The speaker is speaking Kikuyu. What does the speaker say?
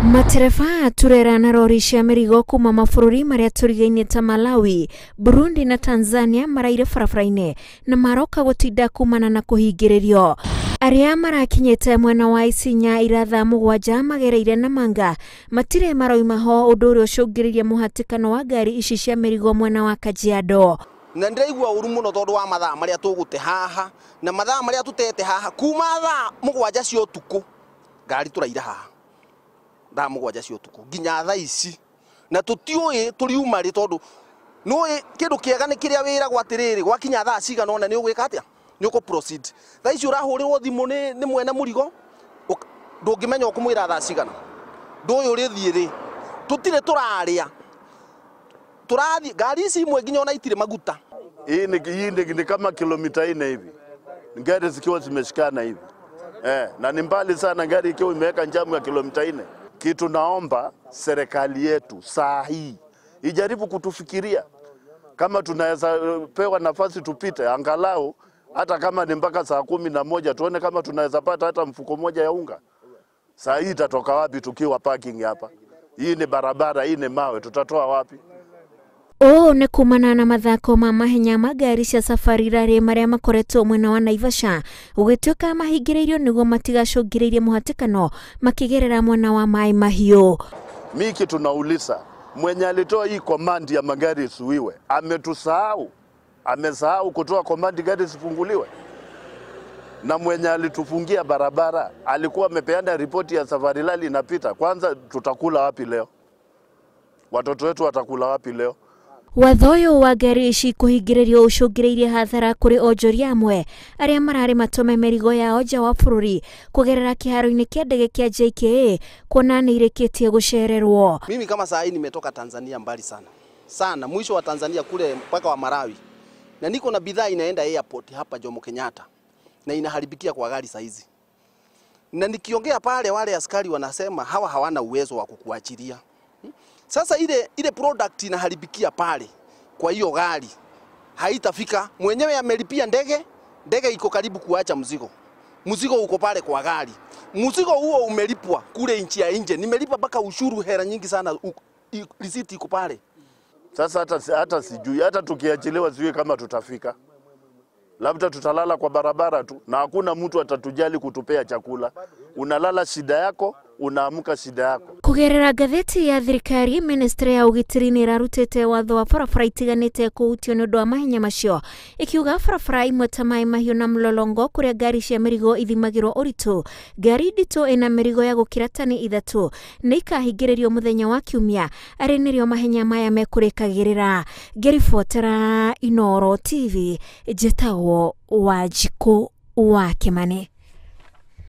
Matereba turera na rori cia mĩrigo kuma mabũrũri marĩa tũrigainie ta Malawi, Burundi na Tanzania maraire barabara-inĩ na maroka gũtinda kumana na kũhingĩrĩrio. Arĩa marakinyĩte mwena wa Isinya ira thaa 7 magereire Namanga matirĩ maroima ho, ũndũ ũrĩa ũcũngĩrĩirie mũhatĩkano wa ngari ici cia mĩrigo mwena wa Kajiado. Na ndĩraigua ũru mũno tondũ wa mathaa marĩa tũgũte haha na mathaa marĩa tũtete haha kuma thaa 7 cia ũtukũ ngari tũraira haha thaa 7 cia ũtukũ nginya thaa ici, na tũtiũĩ tũriuma rĩ tondũ nũĩ kĩndũ kĩega nĩ kĩrĩa wĩragwo atĩrĩrĩ gwakinya thaa cigana ũna nĩ ũgwĩka atĩa, nĩ ũkũ proceed. Thaa ici ũrahũrĩrwo thimũ nĩ mwene mũrigo ndũngĩmenya ũkũmwĩra thaa cigana, ndũĩ ũrĩthiĩ rĩ, tũtirĩ tũrarĩa tũrathiĩ ngari ici imwe nginya ona itirĩ maguta. Hii ni kama kilomita 4 hivi gari zikiwa zimeshikana hivi na ni mbali sana gari ikiwa imeweka njamu ya kilomita 4. Kitu naomba serikali yetu saa hii ijaribu kutufikiria kama tunaweza pewa nafasi tupite angalau hata kama ni mpaka saa 11 tuone kama tunaweza pata hata mfuko moja ya unga. Saa hii itatoka wapi tukiwa parking hapa? Hii ni barabara, hii ni mawe, tutatoa wapi? Ũũ nĩ kumana na mathako ma mahenya ma ngari cia Safari Rally marĩa makoretwo mwena wa Naivasha gũgĩtuĩka mahingĩrĩirio nĩguo matigacũngĩrĩrie mũhatĩkano makĩgerera mwena wa Maĩ Mahiũ. Miki tunauliza mwenye alitoa hii command ya magari isuiwe ametusahau, amesahau kutoa command gari sifunguliwe? Na mwenye alitufungia barabara alikuwa amepeana ripoti ya Safari Rally inapita. Kwanza tutakula wapi leo? Watoto wetu watakula wapi leo? Watho ũyũ wa ngari ici kũhingĩrĩrio ũcũngĩrĩirie hathara kũrĩ onjoria amwe arĩa mararĩ matũme mĩrigo yao nja wa bũrũri kũgerera kĩharo-inĩ kĩa ndege kĩa JKA kuona nĩ irĩkĩtie gũcererwo. Mimi kama saa hii nimetoka Tanzania mbali sana sana, mwisho wa Tanzania kule mpaka wa Malawi, na niko na bidhaa inaenda airport hapa Jomo Kenyatta na inaharibikia kwa gari saa hizi, na nikiongea pale wale askari wanasema hawa hawana uwezo wa kukuachilia. Sasa ile product inaharibikia pale kwa hiyo gari haitafika. Mwenyewe amelipia ndege, ndege iko karibu kuacha mzigo, mzigo uko pale kwa gari, mzigo huo umelipwa kule nchi ya nje, nimelipa mpaka ushuru hela nyingi sana, receipt iko pale. Sasa hata sijui hata tukiachiliwa sijui kama tutafika, labda tutalala kwa barabara tu na hakuna mtu atatujali kutupea chakula. Unalala shida yako, unaamka shida yako. Kugerera ngathĩti ya thirikari, ministry ya ũgitĩri nĩ ĩrarutĩte watho wa barabara itiganĩte kũhutio nĩ ũndũ wa mahenya macio, ikiuga barabara imwe ta Maĩ Mahiũ na Mlolongo kũrĩa ngari cia mĩrigo ithimagĩrwo ũritũ, ngari nditũ ĩna mĩrigo ya gũkĩra tani 3 nĩ ikahingĩrĩrio mũthenya wa Kiumia arĩ nĩrĩo mahenya maya mekũrĩkagĩrĩra. Ngĩribotera Inooro TV, njĩtagwo Wanjikũ wa Kĩmani.